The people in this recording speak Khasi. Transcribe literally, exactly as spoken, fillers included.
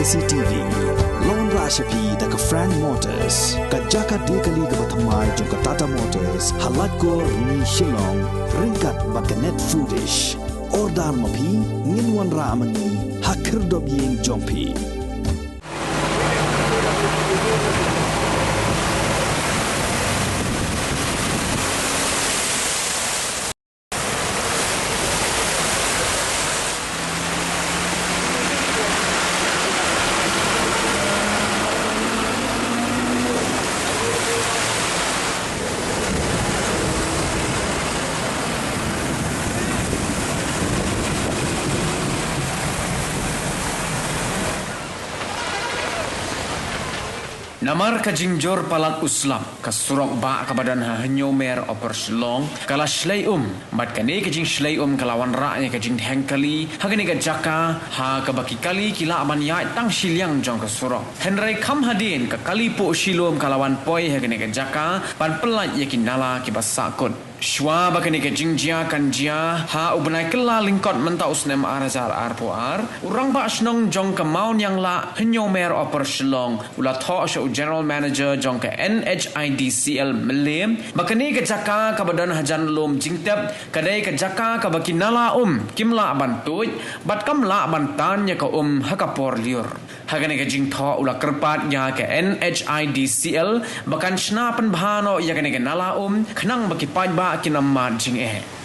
C T V. Lawan rah sha phi da ka Frank Motors, ka jaka die kali kaba thymmai jong ka Tata Motors ha Laitkor, Rni, Shillong, ryngkat bad ka Net Foodish. Order ma phi, ngin wanrah ma ngi ha khyrdop ïing jong phi. Namar ka jingjur palat u slap, ka surok bah kaba don ha Hynñiewmer Upper Shillong ka la shlei um, bad kane ka jingshlei um ka la wanrah ïa ka jingdheng kali ha kane ka jaka, ha kaba ki kali ki lah ban ïaid tang shiliang jong ka surok. Hynrei kham hadien ka kali puh shilum ka la wan poi ha kane ka jaka ban pyllait ïa ki nala kiba sahkut. Shuwa ba kane ka jingjia kan jia ha u bnai Kyllalyngkot mynta u snem ar hajar arphew ar, u rangbah shnong jong ka Mawnianglah, Hynñiewmer Upper Shillong, u la thoh sha u General Manager jong ka N H I D C L Mylliem ba kane ka jaka kaba don hajan lum jingtep ka dei ka jaka kaba ki nala um kim lah ban tuid bad kam lah ban tan ïa ka um ha ka por lyiur. Ha kane ka jingthoh u la kyrpad ïa ka N H I D C L ba kan shna pynbha noh ïa kane ka nala um khnang ba ki paidbah kin ym mad jingeh.